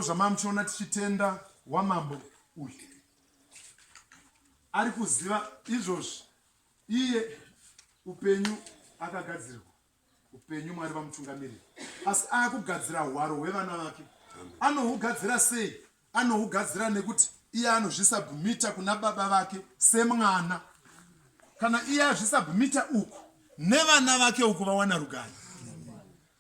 Zvamamuchiona tichitenda wamambo uyu ari kuziva izvozvi iye upenyu akagadzirwa upenyu Mwari vamutungamirira asi akugadzira hwaro hwevana vake. Anohugadzira sei? Anohugadzira nekuti iye anozvisabhumita kuna baba vake semwana. Kana iye azvisabhumita uku nevana vake uku vawana rugare.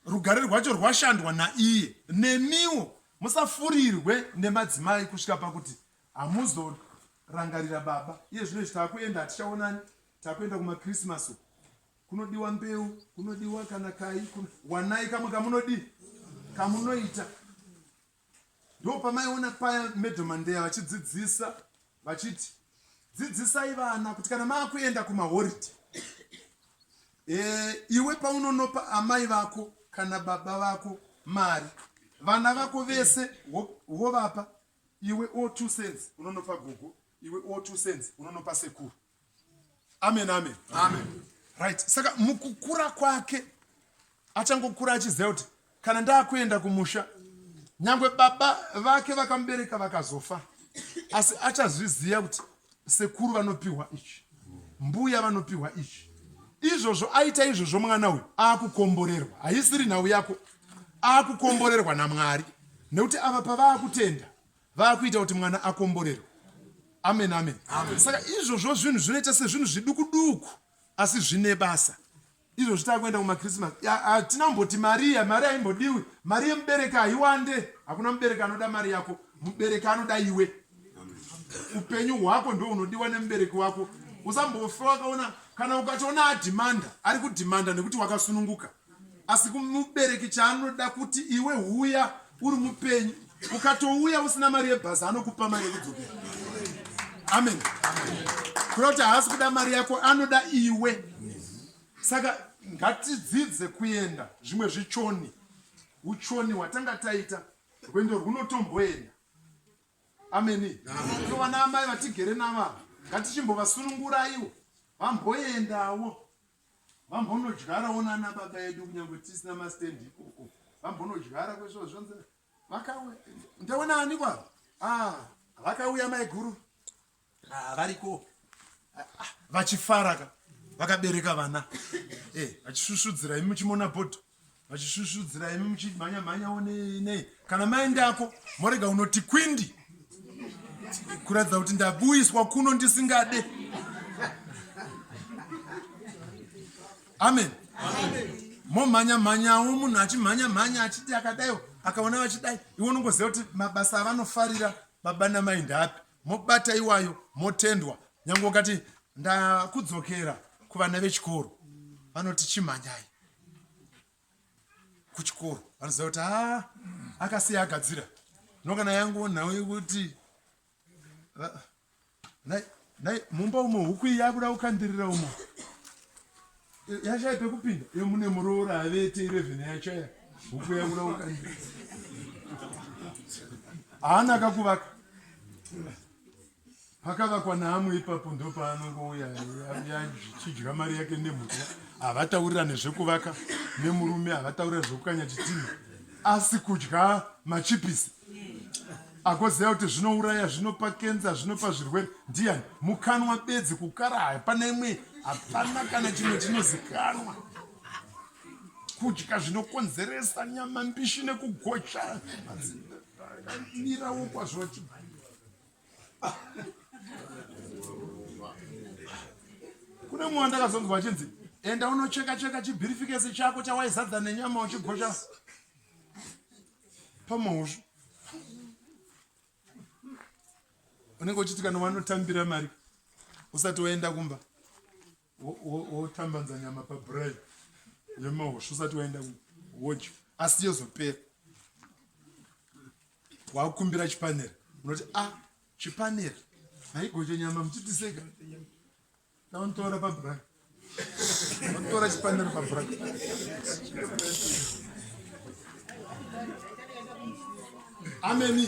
Rugare rwacho rwashandwa naiye. Nemiwo musafurirwe nemadzimai kusvika pakuti hamuzorangarira baba. Iye zvino izvi takuenda hatichaonani, takuenda kumaChristmas uku. Kunodiwa mbeu, kunodiwa kana kai, wanai kamwe kamunodii kamunoita. Ndopamaiona paya Madam Mandeya vachidzidzisa vachiti dzidzisai vana kuti kana maakuenda kumahoridhe e, iwe paunonopa amai vako kana baba vako mari vana vako vese wovapa iwe o 2 cents unonopa gogo iwe o 2 cents unonopa sekuru amen amen amen right saka mukukura kwake achangokura achiziva kuti kana ndakuenda kumusha nyangwe baba vake vakamubereka vakazofa asi achazviziva kuti sekuru vanopiwa ichi mbuya vanopiwa ichi izvozvo aita izvozvo mwana uyu akukomborerwa haisiri nhau yako akukomborerwa namwari nekuti ava pavaakutenda Vakuita kuti mwana akomborerwe. Amen, amen. Amen. Saka izvozvo zvinhu zvinoita sezvinhu zviduku duku asi zvine basa. Izvozvi takuenda kumaChristmas hatina kumboti Maria, mari haimbodiwi. Mari yemubereki haiwande. Hakuna mubereki anoda mari yako. Mubereki anoda iwe. Upenyu hwako ndo unodiwa nemubereki wako. Usambofe wakaona kana ukatoona adhimanda ari kudhimanda nekuti wakasununguka. Asi kumubereki chaanoda kuti iwe huya uri mupenyu. Ukatouya usina mari yebhazi anokupa mari yekudzokera. Amen. Kureva kuti haasi kuda mari yako, anoda iwe. Saka ngatidzidze kuenda zvimwe zvichoni. Uchoni hwatanga taita rwendo rwunotomboenda. Ameni. Amen. Vana amai vatigere navo ngatichimbovasununguraiwo vamboendawo Vambonodyarawo nana baba edu kunyangwe tisina mastand ikoko. Vambonodyara kwesvo zvonzi vakauya. Ndaona ani kwa? Ah, vakauya maiguru. Ah, variko. Ah, ah, vachifara ka. Vakabereka vana. Eh, vachisvusvudzira imi muchimona bhodho. Vachisvusvudzira imi muchimhanya mhanyawo nei nei. Kana maendako morega unoti kwindi. Kuratidza kuti ndabuyiswa kuno ndisingade. Amen. Momhanya mhanyawo munhu achimhanya mhanya achiti akadaiwo akaona vachidai iwe unongoziva kuti mabasa avanofarira baba namai ndaapi mobata iwayo motendwa nyange ukati ndakudzokera kuvana vechikoro vanoti chimhanyai kuchikoro vanoziva kuti haa akasiya agadzira no kana yangu nhau yekuti nai mumba umo huku iyi yakuda kukandirira umo yashaya pekupinda iyo mune muroora avete 11 yachaya huku yakuda kukandirira haana kakuvaka Pakavakwa naamwe ipapo ndopaanongouya achidya mari yake nemhuka. Havataurirane zvekuvaka nemurume, havataurirane zvekukanya chitinha, asi kudya machipisi agoziva kuti zvinouraya, zvinopa kenza, zvinopa zvirwere. Ndiyani mukanwa bedzi kukara, hapana imwe, hapana kana chimwe chinozikanwa. Kudya zvinokonzeresa nyama mbishi nekugocha mirawo kwazvo. Kune mumwe wandakazonzwa achinzi enda unocheka cheka chibhirifikesi chako chawaizadza nenyama uchigocha pamahusvu. Unenge uchiti kana wanotambira mari usati waenda kumba wotambanza nyama pabrai yemahusvu usati waenda kumba wodya asi yozopera. Wakumbira chipanera unoti a ah, chipanera maigoche nyama muchitiseka tauntora pabra unotora chipanera pabra. Ameni.